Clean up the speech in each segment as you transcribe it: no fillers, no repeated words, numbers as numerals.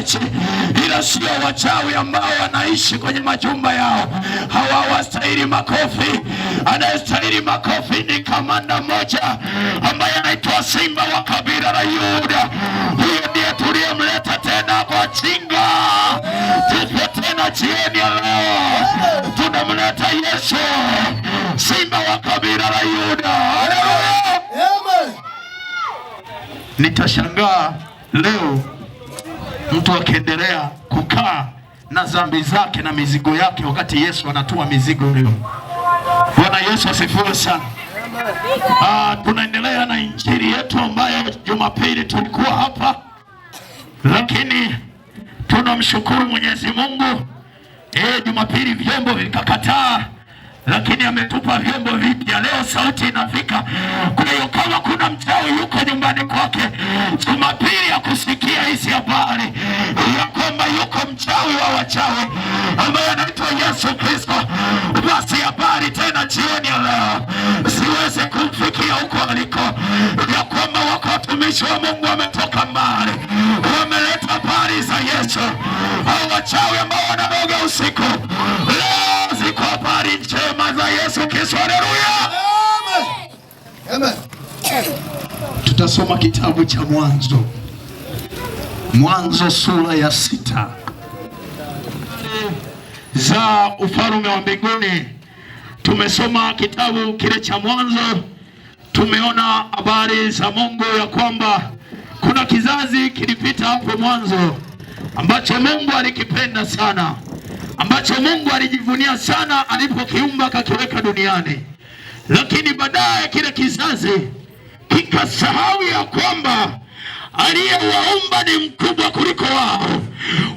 kienyeji, ila sio wachawi ambao wanaishi kwenye majumba yao. Hawawastahili makofi. Anayestahili makofi ni kamanda mmoja ambaye anaitwa Simba wa kabila la Yuda. Huyo ndiye tuliyemleta tena kwa Chinga. Tupo tena jioni ya leo, tunamleta Yesu, Simba wa kabila la Yuda. Haleluya! Amen. Nitashangaa leo mtu akiendelea kukaa na dhambi zake na mizigo yake wakati Yesu anatua mizigo leo. Bwana Yesu asifiwe sana. Tunaendelea na injili yetu ambayo Jumapili tulikuwa hapa, lakini tunamshukuru Mwenyezi Mungu. Jumapili vyombo vikakataa, lakini ametupa vyombo vipya. Leo sauti inafika. Kwa hiyo kama kuna mchawi yuko nyumbani kwake, Jumapili ya kusikia hizi habari ya kwamba yuko mchawi wa wachawi ambaye anaitwa Yesu Kristo, basi habari tena jioni ya leo siweze kumfikia huko aliko, ya kwamba wako watumishi wa Mungu wametoka mbali, wameleta habari za Yesu. Hao wachawi ambao wanaroga usiku, leo ziko habari njema za Yesu Kristo. Haleluya! Amen. Tutasoma kitabu cha Mwanzo, Mwanzo sura ya 6 za ufalme wa mbinguni. Tumesoma kitabu kile cha Mwanzo, tumeona habari za Mungu ya kwamba kuna kizazi kilipita hapo mwanzo ambacho Mungu alikipenda sana, ambacho Mungu alijivunia sana alipokiumba akakiweka duniani, lakini baadaye kile kizazi kikasahau ya kwamba aliyewaumba ni mkubwa kuliko wao.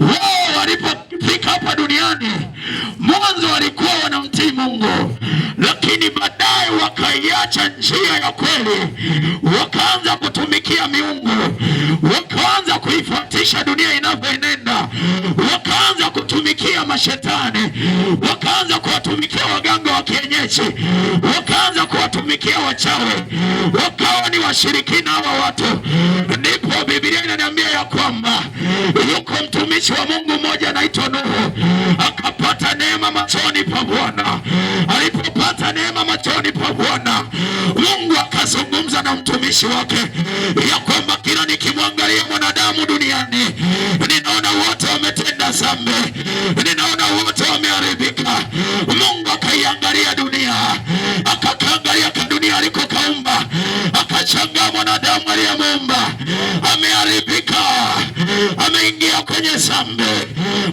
Wao walipofika hapa duniani, mwanzo walikuwa wanamtii Mungu, lakini baadaye wakaiacha njia ya kweli, wakaanza kutumikia miungu, wakaanza kuifuatisha dunia inavyoenenda, wakaanza kutumikia mashetani, wakaanza kuwatumikia waganga wa kienyeji, wakaanza kuwatumikia wachawi, wakawa ni washirikina hawa watu. Ndipo Biblia inaniambia ya kwamba yuko mtumishi wa Mungu mmoja anaitwa Nuhu, akapata neema machoni pa Bwana. Alipopata neema machoni pa Bwana, Mungu akazungumza na mtumishi wake ya kwamba kila nikimwangalia mwanadamu duniani, ninaona wote wametenda dhambi, ninaona wote wameharibika. Mungu akaiangalia dunia, akakaangalia kadunia alikokaumba, akashangaa mwanadamu aliyemuumba ameharibika, ameingia kwenye dhambi,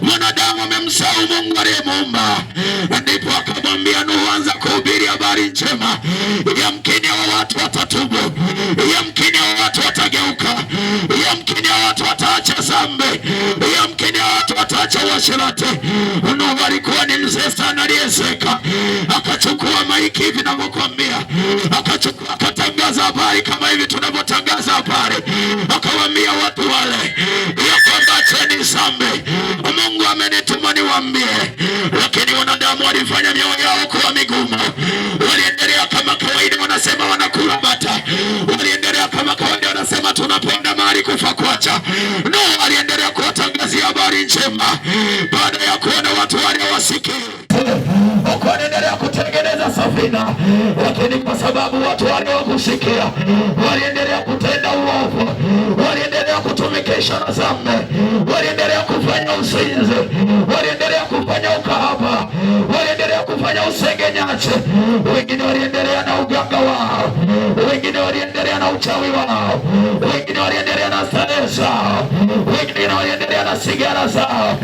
mwanadamu amemsahau Mungu aliyemuumba. Ndipo akamwambia Nuhu, anza kuhubiri habari njema, yamkini hao watu watatubu, yamkini hao watu watageuka, yamkini hao watu wataacha dhambi, yamkini hao watu wataacha uasherati. Nuhu alikuwa ni mzee sana aliyezeeka, akachukua maiki hivi ninavyokuambia, akachukua akatangaza habari kama hivi tunavyotangaza habari, akawaambia watu wale ya kwamba acheni dhambi, Mungu amenituma niwaambie. Lakini wanadamu walifanya mioyo yao kuwa migumu, waliendelea kama kawaida, wanasema wanakula bata, waliendelea kama kawaida, wanasema tunaponda mali kufa kuacha. Nuhu aliendelea kuwatangazia habari njema baada ya kuona watu wale hawasikii, huku wanaendelea kutengeneza safina, lakini kwa sababu watu wale hawakusikia, waliendelea kutenda uovu, waliendelea kutumikisha na dhambi, waliendelea kufanya uzinzi, waliendelea kufanya ukahaba, waliendelea kufanya usengenyaji, wengine waliendelea na uganga wao, wengine waliendelea na uchawi wao, wengine waliendelea na starehe zao, wengine waliendelea na sigara zao,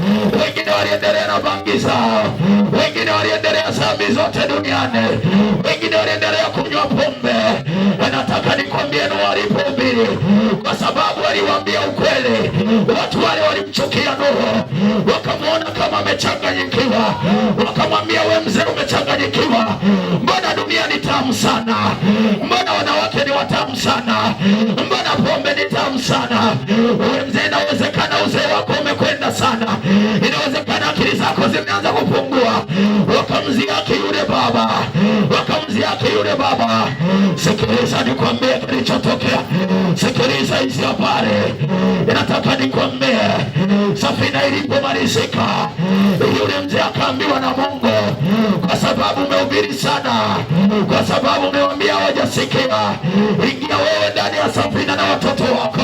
wengine waliendelea na bangi zao, wengine waliendelea dhambi zote duniani, wengine waliendelea kunywa pombe. Nataka nikwambie, Nuhu alipohubiri, kwa sababu aliwaambia ukweli, watu wale walimchukia Nuhu, wakamwona kama amechanganyikiwa, wakamwambia we mzee, umechanganyikiwa, mbona dunia ni tamu sana, mbona wanawake ni watamu sana, mbona pombe ni tamu sana. We mzee, inawezekana uzee wako umekwenda sana, inawezekana akili zako zimeanza kupungua. Wakamdhihaki yule baba, wakamdhihaki yule baba. Sikiliza nikwambie kilichotokea, sikiliza hizi habari. Inataka Nataka nikwambie, safina ilipomalizika, yule mzee akaambiwa na Mungu, kwa sababu umehubiri sana, kwa sababu umewambia hawajasikia, ingia wewe ndani ya safina na watoto wako,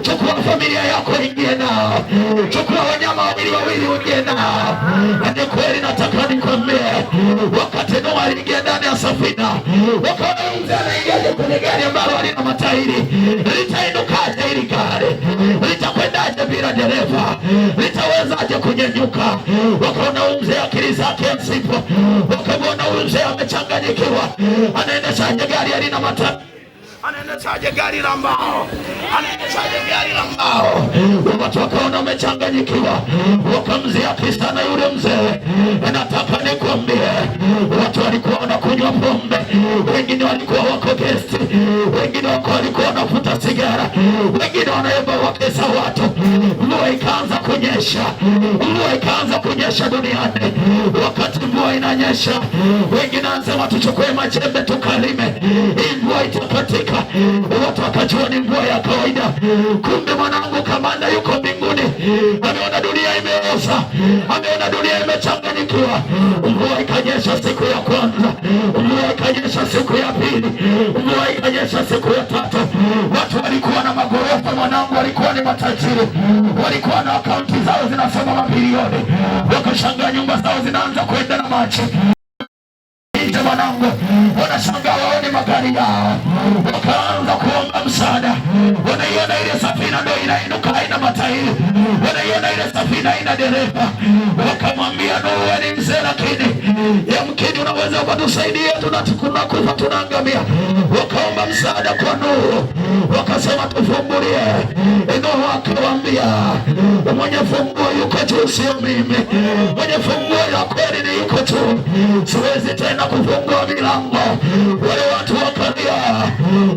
chukua familia yako ingie nao, chukua wanyama wawili wawili uingie nao. Na ni kweli, nataka nikwambie, wakati Noa aliingia ndani ya safina, wakaona mzee anaingiaje kwenye gari ambalo halina matairi? Litainukaje hili gari? Litakwendaje bila dereva? Litawezaje kunyenyuka? Wakaona huyu mzee akili zake hazipo, wakamwona huyu mzee amechanganyikiwa, anaendeshaje gari halina matairi? Anaendeshaje gari la mbao? Anaendeshaje gari la mbao? Watu wakaona wamechanganyikiwa, wakamzia sana yule mzee. Nataka nikwambie, watu walikuwa wanakunywa pombe, wengine walikuwa wako gesti, wengine walikuwa wanavuta sigara, wengine wanaimba wakesa watu. Mvua ikaanza kunyesha, mvua ikaanza kunyesha duniani. Wakati mvua inanyesha, wengine wanasema tuchukue majembe tukalime, hii mvua itakatika. Watu wakajua ni mvua ya kawaida, kumbe mwanangu kamanda yuko mbinguni, ameona dunia imeoza, ameona dunia imechanganyikiwa. Mvua ikanyesha siku ya kwanza, mvua ikanyesha siku ya pili, mvua ikanyesha siku ya tatu. Watu walikuwa na magorofa mwanangu, walikuwa ni matajiri, walikuwa na akaunti zao zinasoma mabilioni, wakashangaa nyumba zao zinaanza kwenda na maji nje mwanangu, wanashangaa waone magari yao, wakaanza kuomba msaada. Wanaiona ile safina ndio inainuka, haina matairi, wanaiona ile safina haina dereva. Wakamwambia Nuhu, wewe ni mzee, lakini yamkini unaweza ukatusaidia, tunakufa tunaangamia. Wakaomba msaada kwa Nuhu, wakasema tufungulie. Nuhu akawaambia, mwenye funguo yuko juu, sio mimi. Mwenye funguo ya kweli ni yuko juu, siwezi tena kufungua milango. Wale watu wakalia,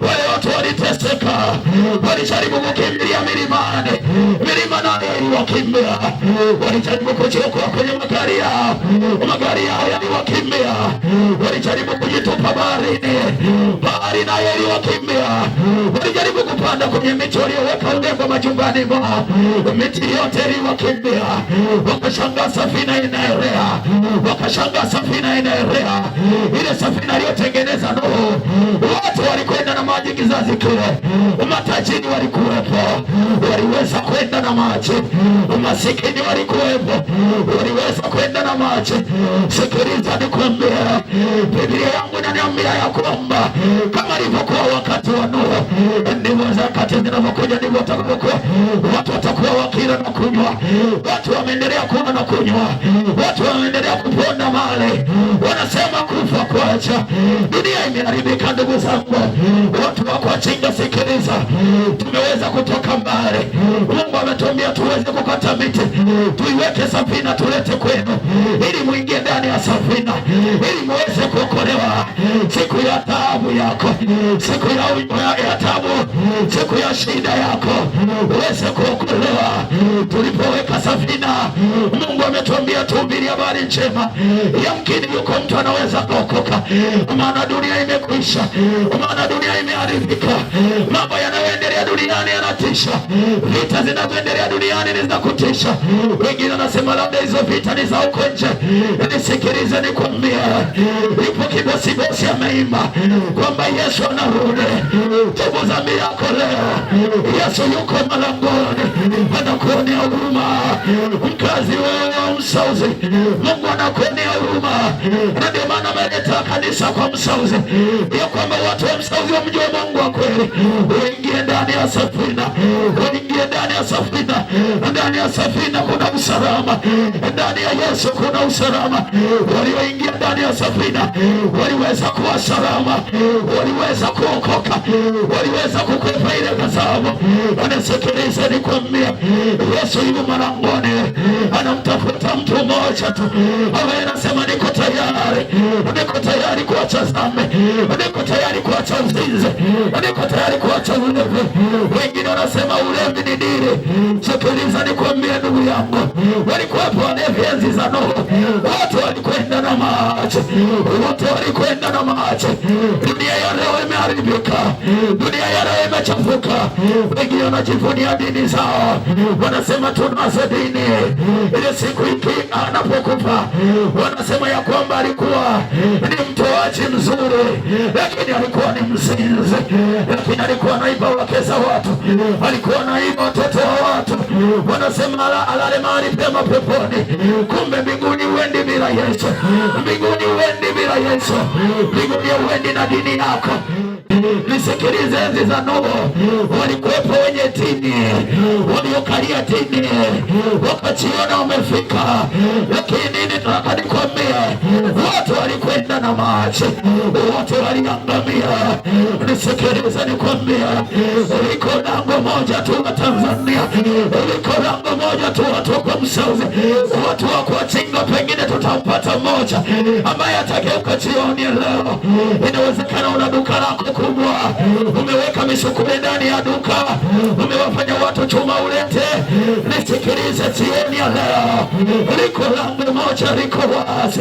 wale watu waliteseka, walijaribu kukimbilia milimani, milima nayo iliwakimbia. Walijaribu kujiokoa kwenye magari yao, magari yao yaliwakimbia. Walijaribu kujitupa baharini, bahari nayo iliwakimbia. Walijaribu kupanda kwenye miti walioweka urembo majumbani mwao, miti yote iliwakimbia. Wakashangaa safina inaelea, wakashangaa safina inaelea, ile safina aliyotengeneza Nuhu. Watu walikwenda na maji kizazi kile, matajiri walikuwepo, waliweza kwenda na maji, masikini walikuwepo, waliweza kwenda na maji. Sikiliza nikwambie, Biblia yangu inaniambia ya kwamba kama ilivyokuwa wakati wa Nuhu, ndivyo nyakati zinavyokuja, ndivyo watakavyokuwa. Watu watakuwa wakila na kunywa, watu wameendelea kula na kunywa, watu wameendelea kuponda mali, wanasema kufa kuacha. Dunia imeharibika ndugu zangu, watu wako wachinga. Sikiliza, tumeweza kutoka mbali. Mungu ametuambia tuweze kukata miti, tuiweke safina, tulete kwenu, ili muingie ndani ya safina, ili muweze kuokolewa siku ya taabu yako, siku ya taabu, siku ya shida yako, uweze kuokolewa. Tulipoweka safina, Mungu ametuambia tuhubiri habari njema. Yamkini yuko mtu anaweza kuokoka, maana dunia imekwisha, maana dunia imeharibika. Mambo yanayoendelea duniani yanatisha, vita zinazoendelea duniani ni za kutisha. Wengine wanasema labda hizo vita ni za huko nje. Nisikilize nikwambie, yupo kibosibosi ameimba kwamba Yesu anarudi. Tubu dhambi yako leo, Yesu yuko malangoni, anakuonea huruma. Mkazi wewe wa Msauzi, Mungu anakuonea huruma, na ndio maana ameleta kanisa kwa Msauzi, ya kwamba watu wa Msauzi wamjue Mungu wa kweli, uingie ndani ya safina, uingie ndani ya safina. Ndani ya safina kuna usalama, ndani ya Yesu kuna usalama. Walioingia ndani ya safina waliweza kuwa salama, waliweza kuokoka, waliweza kukwepa ile ghadhabu. Anasikiliza nikwambie, Yesu yuko malangoni, anamtafuta mtu mmoja tu ambaye anasema niko tayari, niko tayari kuacha dhambi, niko tayari kuacha uzinzi, niko tayari kuacha ulevi. Wengine wanasema ulevi ni dili. Sikiliza nikwambie, ndugu yangu, walikuwepo walevi enzi za Nuhu, watu walikwenda na maji, watu walikwenda na maji. Dunia ya leo imeharibika, dunia ya leo imechafuka. Wengine wanajivunia dini zao, wanasema tunazo dini. Ile siku iki anapokufa, wanasema ya kwamba alikuwa ni mtoaji mzuri, lakini alikuwa ni mzinzi, lakini alikuwa naiba wake za watu, alikuwa naiba watoto wa watu. Wanasema alale mahali pema peponi, kumbe mbinguni huendi bila Yesu, mbinguni huendi bila Yesu, mbinguni huendi na dini yako. Nisikilize, enzi za Nuhu walikuwepo wenye dini, waliokalia dini wakajiona wamefika, lakini nataka nikwambie, watu walikwenda na maji, wote waliangamia. Nisikilize nikwambie, liko lango moja tu wa Tanzania, liko lango moja tu watu wa Msauzi, watu wa Kuachinga, pengine tutampata mmoja ambaye atageuka jioni leo. Inawezekana una duka lako kubwa, umeweka misukule ndani ya duka, umewafanya watu chuma ulete. Nisikilize jioni ya leo, liko lango moja liko wazi.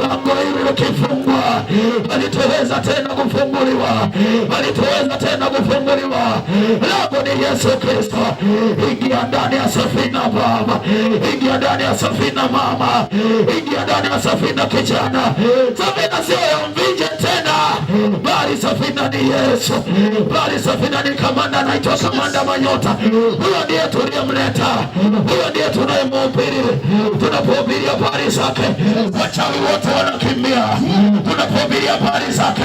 Lango hili likifungwa halitoweza tena kufunguliwa, halitoweza tena kufunguliwa. Lango ni Yesu Kristo. Ingia ndani ya safina baba, ingia ndani ya safina mama, ingia ndani ya safina kijana. Safina sio ya mvinje tena, bali safina ni Yesu, bali safina ni kamanda anaitwa Kamanda Manyota. Huyo ndiye tuliyemleta, huyo ndiye tunayemhubiri. Tunapohubiri habari zake, wachawi wote wanakimbia. Tunapohubiri habari zake,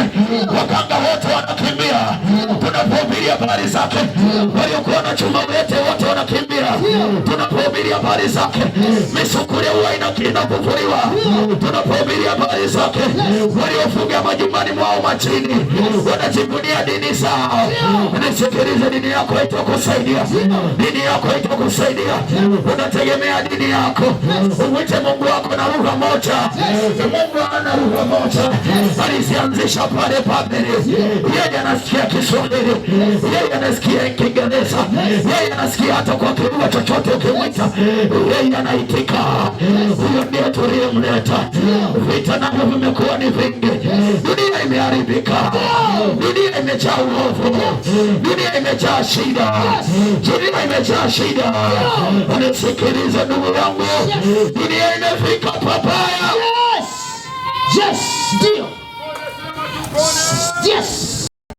waganga wote wanakimbia. Tunapohubiri habari zake, waliokuwa na chuma ulete wote wanakimbia. Tunapohubiri habari zake, misukule huwa inafufuliwa. Tunapohubiri habari zake, waliofunga majumbani mwao machini wanajivunia dini zao. Nisikilize, dini yako haitakusaidia, dini yako haitakusaidia. Unategemea dini yako, umwite Mungu wako na lugha moja. Mungu ana lugha moja, alizianzisha pale Babeli. Yeye anasikia Kiswahili, yeye anasikia Kiingereza, yeye anasikia hata kwa kilugha chochote ukimwita, yeye anaitika. Huyo ndiye tuliyemleta. Vita navyo vimekuwa ni vingi, dunia imeharibika, dunia imejaa uovu, dunia imejaa shida, dunia imejaa shida. Unisikilize ndugu yangu, dunia imefika papaya. Yes. Yes. Ndio. Yes.